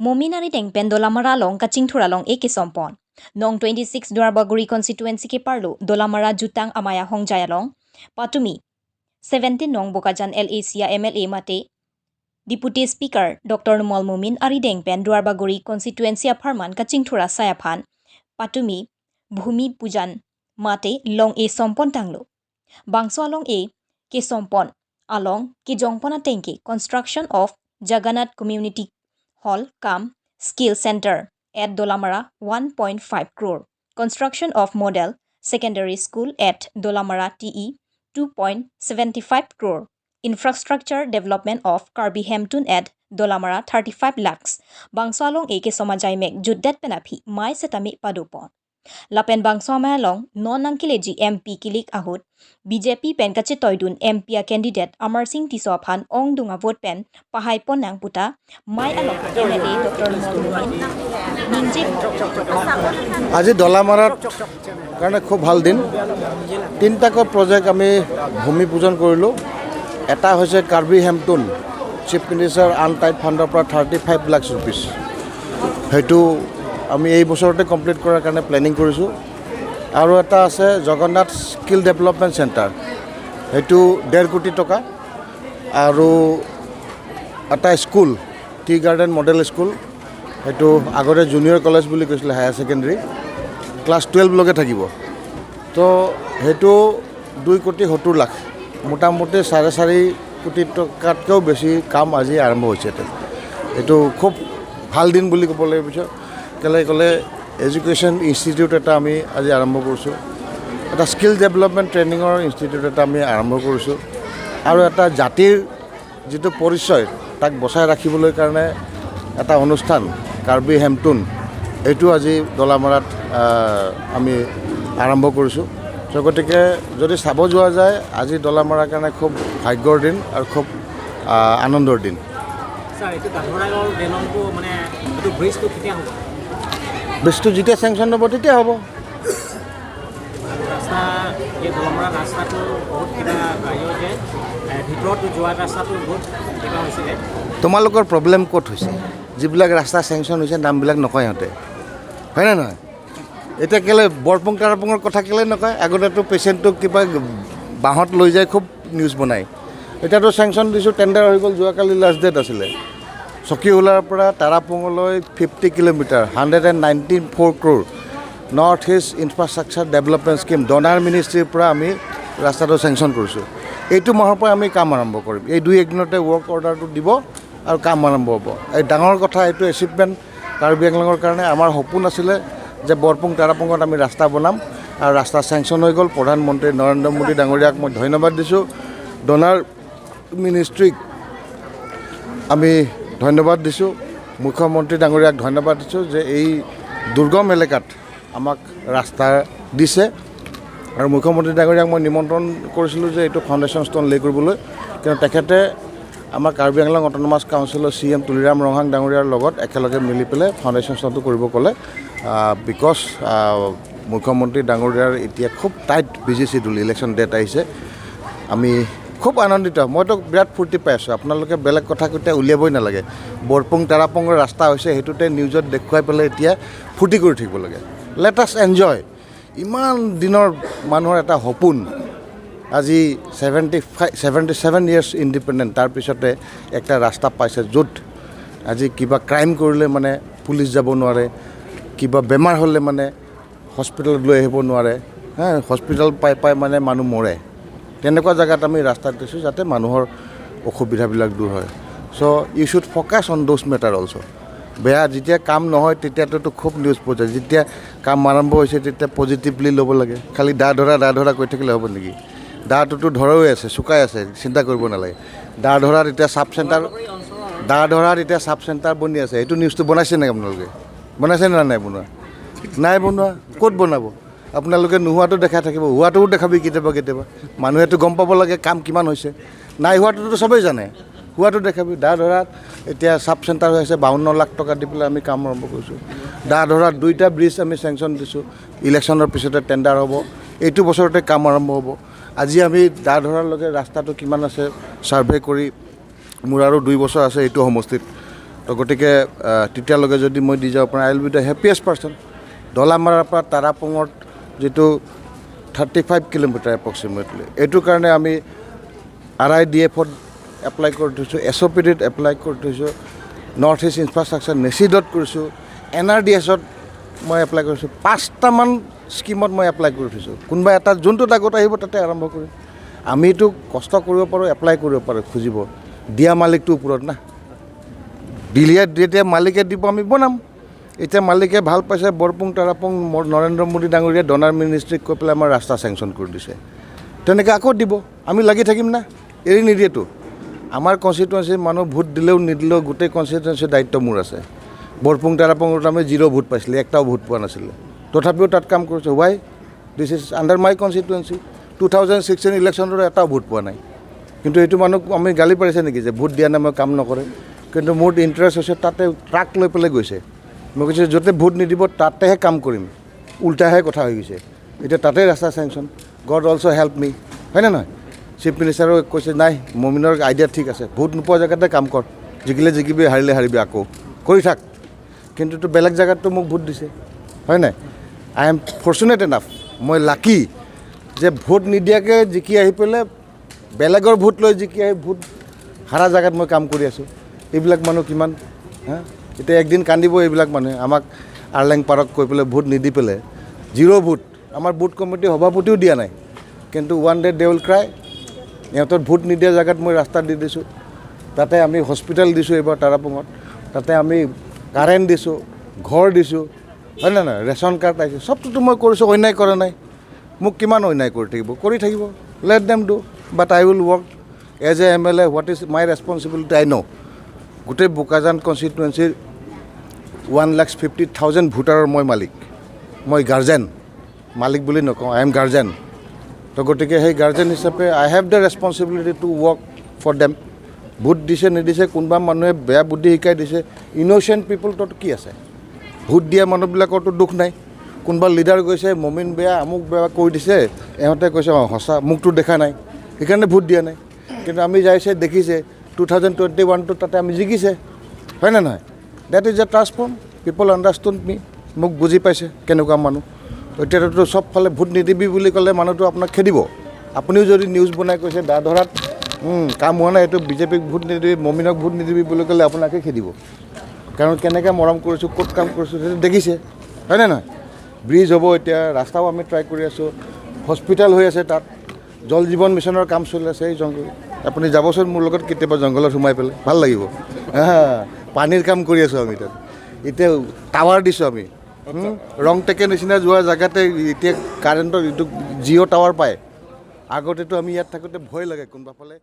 Momin ari dengpen Dolamara long Kachingthura long e kesompon. Nong 26 Duarbaguri constituency ke parlo Dolamara Jutang Amaya Hongjaya long Patumi 17 nong Bokajan LAC ya MLA mate Deputy Speaker Dr. Numal Momin ari dengpen Duarbaguri constituency Pharman Kachingthura Sayaphan Patumi Bhumi Pujan mate long e sompon tanglo. Bangso along e ke sompon along ke jongpona tengki construction of Jagannath Community Hall cum Skill Center at Dolamara 1.5 crore. Construction of Model Secondary School at Dolamara TE 2.75 crore. Infrastructure development of Karbi Hemtun at Dolamara 35 lakhs. Bangso along e ke somajai mek juddet penapi mai setami padupon. Lapen bangso amayalong non angkileji MP kilik ahut BJP pen kache toidun MP a candidate Amar Singh Tisophan ong dunga vote pen pahai pon nang puta mai along MLA Dr. Numal Momin ninje. আজি দলামাৰাত কাৰণে খুব ভাল দিন। তিনিটাকৈ project আমি ভূমি পূজন কৰিলোঁ। এটা হৈছে কাৰ্বি হেমটুন, চিফ মিনিষ্টাৰ আনটাইড ফাণ্ডৰ পৰা 35 লাখ ৰুপিজ, সেইটো আমি এই বছৰতে কমপ্লিট কৰাৰ কাৰণে প্লেনিং কৰিছোঁ। আৰু এটা আছে জগন্নাথ স্কিল ডেভেলপমেণ্ট চেণ্টাৰ, সেইটো 1.5 কোটি টকা। আৰু এটা school, tea garden model school, সেইটো আগতে জুনিয়ৰ কলেজ বুলি কৈছিলে, হায়াৰ ছেকেণ্ডেৰী ক্লাছ 12লৈকে থাকিব। তো সেইটো 2 কোটি 70 লাখ। মোটামুটি 4.5 কোটি টকাতকৈও বেছি কাম আজি আৰম্ভ হৈছে ইয়াতে। এইটো খুব ভাল দিন বুলি ক'ব লাগিব। কেলৈ ক'লে এডুকেশ্যন ইনষ্টিটিউট এটা আমি আজি আৰম্ভ কৰিছোঁ, এটা স্কিল ডেভেলপমেণ্ট ট্ৰেইনিঙৰ ইনষ্টিটিউট এটা আমি আৰম্ভ কৰিছোঁ আৰু এটা জাতিৰ যিটো পৰিচয় তাক বচাই ৰাখিবলৈ কাৰণে এটা অনুষ্ঠান কাৰ্বি হেমটুন, এইটো আজি দলামৰাত আমি আৰম্ভ কৰিছোঁ। চ' গতিকে যদি চাব যোৱা যায়, আজি দলামৰাৰ কাৰণে খুব ভাগ্যৰ দিন আৰু খুব আনন্দৰ দিন। ছাৰ, এইটো গাধৰাগড় দলংটো, মানে এইটো ব্ৰিজটো কেতিয়া হ'ব? ব্ৰিজটো যেতিয়া চেংচন হ'ব তেতিয়া হ'ব। ৰাস্তা, এই দলমৰা ৰাস্তাটো বহুত কিবা হেৰি হৈছে, ভিতৰত যোৱা ৰাস্তাটো বহুত কিবা হৈছিলে। তোমালোকৰ প্ৰব্লেম ক'ত হৈছে? যিবিলাক ৰাস্তা চেংচন হৈছে নামবিলাক নকয় সিহঁতে, হয়নে নহয়? এতিয়া কেলৈ বৰপুং তাৰাপুঙৰ কথা কেলৈ নকয়? আগতেতো পেচেণ্টটোক কিবা বাঁহত লৈ যায়, খুব নিউজ বনায়। এতিয়াতো চেংচন দিছোঁ, টেণ্ডাৰ হৈ গ'ল, যোৱাকালি লাষ্ট ডেট আছিলে। চকীহোলাৰ পৰা তাৰাপুঙলৈ 50 kilometre, 194 crore, North East Infrastructure Development Scheme, DoNER মিনিষ্ট্ৰীৰ পৰা আমি ৰাস্তাটো চেংচন কৰিছোঁ। এইটো মাহৰ পৰা আমি কাম আৰম্ভ কৰিম। এই দুই একদিনতে ৱৰ্ক অৰ্ডাৰটো দিব আৰু কাম আৰম্ভ হ'ব। এই ডাঙৰ কথা, এইটো এচিভমেণ্ট কাৰ্বি আংলঙৰ কাৰণে। আমাৰ সপোন আছিলে যে বৰপুং তাৰাপুঙত আমি ৰাস্তা বনাম আৰু ৰাস্তা চেংচন হৈ গ'ল। প্ৰধানমন্ত্ৰী নৰেন্দ্ৰ মোদী ডাঙৰীয়াক মই ধন্যবাদ দিছোঁ, ডনাৰ মিনিষ্ট্ৰীক আমি ধন্যবাদ দিছোঁ, মুখ্যমন্ত্ৰী ডাঙৰীয়াক ধন্যবাদ দিছোঁ যে এই দুৰ্গম এলেকাত আমাক ৰাস্তা দিছে। আৰু মুখ্যমন্ত্ৰী ডাঙৰীয়াক মই নিমন্ত্ৰণ কৰিছিলোঁ যে এইটো ফাউণ্ডেশ্যন ষ্ট'ন লে কৰিবলৈ, কিন্তু তেখেতে আমাৰ কাৰ্বি আংলং অট'নমাছ কাউন্সিলৰ চি এম তুলিৰাম ৰংহাং ডাঙৰীয়াৰ লগত একেলগে মিলি পেলাই ফাউণ্ডেশ্যন ষ্ট'নটো কৰিব ক'লে, because মুখ্যমন্ত্ৰী ডাঙৰীয়াৰ এতিয়া খুব tight busy schedule, election date আহিছে। আমি খুব আনন্দিত, মইতো বিৰাট ফূৰ্তি পাই আছোঁ। আপোনালোকে বেলেগ কথা কেতিয়া উলিয়াবই নালাগে। বৰপুং তাৰাপুঙৰ ৰাস্তা হৈছে, সেইটোতে নিউজত দেখুৱাই পেলাই এতিয়া ফূৰ্তি কৰি থাকিব লাগে। Let us enjoy. ইমান দিনৰ মানুহৰ এটা সপোন, আজি 75, 77 years independent, তাৰপিছতে একটা ৰাস্তা পাইছে য'ত আজি কিবা ক্ৰাইম কৰিলে মানে পুলিচ যাব নোৱাৰে, কিবা বেমাৰ হ'লে মানে হস্পিটেলত লৈ আহিব নোৱাৰে। হা, হস্পিটেল পাই পাই মানে মানুহ মৰে। তেনেকুৱা জেগাত আমি ৰাস্তাত দিছোঁ যাতে মানুহৰ অসুবিধাবিলাক দূৰ হয়। So you should focus on those matter also. বেয়া যেতিয়া কাম নহয় তেতিয়াতো খুব নিউজ পোৱা যায়। যেতিয়া কাম আৰম্ভ হৈছে তেতিয়া পজিটিভলি ল'ব লাগে। খালি দা ধৰা দা ধৰা কৈ থাকিলে হ'ব নেকি? দাটোতো ধৰাও আছে, চুকাই আছে, চিন্তা কৰিব নালাগে। দা ধৰাত এতিয়া চাব চেণ্টাৰ, দা ধৰাত এতিয়া চাব চেণ্টাৰ বনি আছে। সেইটো নিউজটো বনাইছে নেকি আপোনালোকে? বনাইছে নে নাই বনোৱা? নাই বনোৱা। ক'ত বনাব? আপোনালোকে নোহোৱাটো দেখাই থাকিব, হোৱাটোও দেখাবি কেতিয়াবা কেতিয়াবা। মানুহেতো গম পাব লাগে কাম কিমান হৈছে। নাই হোৱাটোতো চবেই জানে, হোৱাটো দেখাবি। দা ধৰাত এতিয়া চাব চেণ্টাৰ হৈ আছে, 52 লাখ টকা দি পেলাই আমি কাম আৰম্ভ কৰিছোঁ। দা ধৰাত দুইটা ব্ৰিজ আমি চেংচন দিছোঁ, ইলেকশ্যনৰ পিছতে টেণ্ডাৰ হ'ব, এইটো বছৰতে কাম আৰম্ভ হ'ব। আজি আমি দা ধৰাৰলৈকে ৰাস্তাটো কিমান আছে ছাৰ্ভে কৰি, মোৰ আৰু 2 বছৰ আছে এইটো সমষ্টিত। তো গতিকে তেতিয়ালৈকে যদি মই দি যাব পাৰোঁ, I will be the happiest person. দলামাৰাৰ পৰা তাৰাপুঙত যিটো 35 কিলোমিটাৰ এপ্ৰক্সিমেটলি, এইটোৰ কাৰণে আমি আৰআইডিএফত এপ্লাই কৰি থৈছোঁ, এছঅ'পিডিত এপ্লাই কৰি থৈছোঁ, নৰ্থ ইষ্ট ইনফ্ৰাষ্ট্ৰাকচাৰ নেচিডত কৰিছোঁ, এনআৰডিএছত মই এপ্লাই কৰিছোঁ। পাঁচটামান স্কীমত মই এপ্লাই কৰি থৈছোঁ। কোনোবা এটা যোনটোত আগত আহিব, তাতে আৰম্ভ কৰিম। আমিতো কষ্ট কৰিব পাৰোঁ, এপ্লাই কৰিব পাৰোঁ, খুজিব দিয়া মালিকটোৰ ওপৰত না। দিলে যেতিয়া মালিকে দিব, আমি বনাম। এতিয়া মালিকে ভাল পাইছে, বৰপুং তাৰাপুং নৰেন্দ্ৰ মোদী ডাঙৰীয়াই ডনাৰ মিনিষ্ট্ৰীক কৈ পেলাই আমাৰ ৰাস্তা চেংচন কৰি দিছে। তেনেকৈ আকৌ দিব, আমি লাগি থাকিম না, এৰি নিদিয়েতো। আমাৰ কনষ্টিটুৱেঞ্চিৰ মানুহ ভোট দিলেও নিদিলেও গোটেই কনষ্টিটুৱেঞ্চিৰ দায়িত্ব মোৰ আছে। বৰপুং তাৰাপুঙত আমি জিৰ' ভোট পাইছিলোঁ, একটাও ভোট পোৱা নাছিলে, তথাপিও তাত কাম কৰিছোঁ। Why? This is under my constituency. 2016 ইলেকশ্যনতো এটাও ভোট পোৱা নাই। কিন্তু এইটো মানুহক আমি গালি পাৰিছে নেকি যে ভোট দিয়া নাই, মই কাম নকৰে? কিন্তু মোৰ ইণ্টাৰেষ্ট হৈছে, তাতে ট্ৰাক লৈ পেলাই গৈছে। মই কৈছোঁ, য'তে ভোট নিদিব তাতেহে কাম কৰিম। উল্টাহে কথা হৈ গৈছে। এতিয়া তাতে ৰাস্তা sanction. God also help me, হয়নে নহয়? চিফ মিনিষ্টাৰো কৈছে, নাই, মমিনৰ আইডিয়া ঠিক আছে, ভোট নোপোৱা জেগাতে কাম কৰ, জিকিলে জিকিবি, হাৰিলে হাৰিবি, আকৌ কৰি থাক। কিন্তু তো বেলেগ জেগাততো মোক ভোট দিছে, হয় নাই? I am fortunate enough, মই লাকি যে ভোট নিদিয়াকৈ জিকি আহি পেলাই, বেলেগৰ ভোট লৈ জিকি আহি ভোট হাৰা জেগাত মই কাম কৰি আছোঁ। এইবিলাক মানুহ কিমান হা, এতিয়া একদিন কান্দিব এইবিলাক মানুহে। আমাক আৰলেং পাৰক কৈ পেলাই ভোট নিদি পেলাই, জিৰ' ভোট, আমাৰ বুথ কমিটিৰ সভাপতিও দিয়া নাই। কিন্তু one day they will cry. ইহঁতৰ ভোট নিদিয়া জেগাত মই ৰাস্তা দি দিছোঁ, তাতে আমি হস্পিটেল দিছোঁ এইবাৰ তাৰাপুঙত, তাতে আমি কাৰেণ্ট দিছোঁ, ঘৰ দিছোঁ, হয় নে নহয়? ৰেচন কাৰ্ড আহিছে, চবটোতো মই কৰিছোঁ, অন্যায় কৰা নাই। মোক কিমান অন্যায় কৰি থাকিব? কৰি থাকিব, let them do, but I will work as a MLA. What is my responsibility, I know. গোটেই বোকাজান কনষ্টিটুৱেঞ্চিৰ 1,50,000 ভোটাৰৰ মই মালিক, মই গাৰ্জেন, মালিক বুলি নকওঁ, I am guardian. তো গতিকে সেই গাৰ্জেন হিচাপে I have the responsibility to work for them. Vote দিছে নিদিছে, কোনোবা মানুহে বেয়া বুদ্ধি শিকাই দিছে। ইন'চেণ্ট পিপুলটোত কি আছে? ভোট দিয়া মানুহবিলাকৰতো দুখ নাই। কোনোবা লিডাৰ গৈছে, মমিন বেয়া, আমুক বেয়া কৈ দিছে, ইহঁতে কৈছে, অঁ সঁচা, মোকতো দেখা নাই, সেইকাৰণে ভোট দিয়া নাই। কিন্তু আমি যাইছে, দেখিছে, 2021টোত তাতে আমি জিকিছে, হয়নে নহয়? That is a transform. People understood me. মোক বুজি পাইছে কেনেকুৱা মানুহ। এতিয়াতো চবফালে ভোট নিদিবি বুলি ক'লে মানুহটো আপোনাক খেদিব। আপুনিও যদি নিউজ বনাই কৈছে দা ধৰাত কাম হোৱা নাই, এইটো বিজেপিক ভোট নিদিবি, মমিনক ভোট নিদিবি বুলি ক'লে আপোনাকে খেদিব। কাৰণ কেনেকৈ মৰম কৰিছোঁ, ক'ত কাম কৰিছোঁ, সেইটো দেখিছে, হয়নে নহয়? ব্ৰিজ হ'ব এতিয়া, ৰাস্তাও আমি ট্ৰাই কৰি আছোঁ, হস্পিটেল হৈ আছে, তাত জল জীৱন মিছনৰ কাম চলি আছে। এই জংঘল, আপুনি যাবচোন মোৰ লগত কেতিয়াবা জংঘলত সোমাই পেলাই, ভাল লাগিব। হা, পানীৰ কাম কৰি আছোঁ আমি তাত। এতিয়া টাৱাৰ দিছোঁ আমি। ৰংটেকে নিচিনা যোৱা জেগাতে এতিয়া কাৰেণ্টৰ এইটো জিঅ' টাৱাৰ পায়। আগতেতো আমি ইয়াত থাকোঁতে ভয় লাগে কোনোবা ফালে।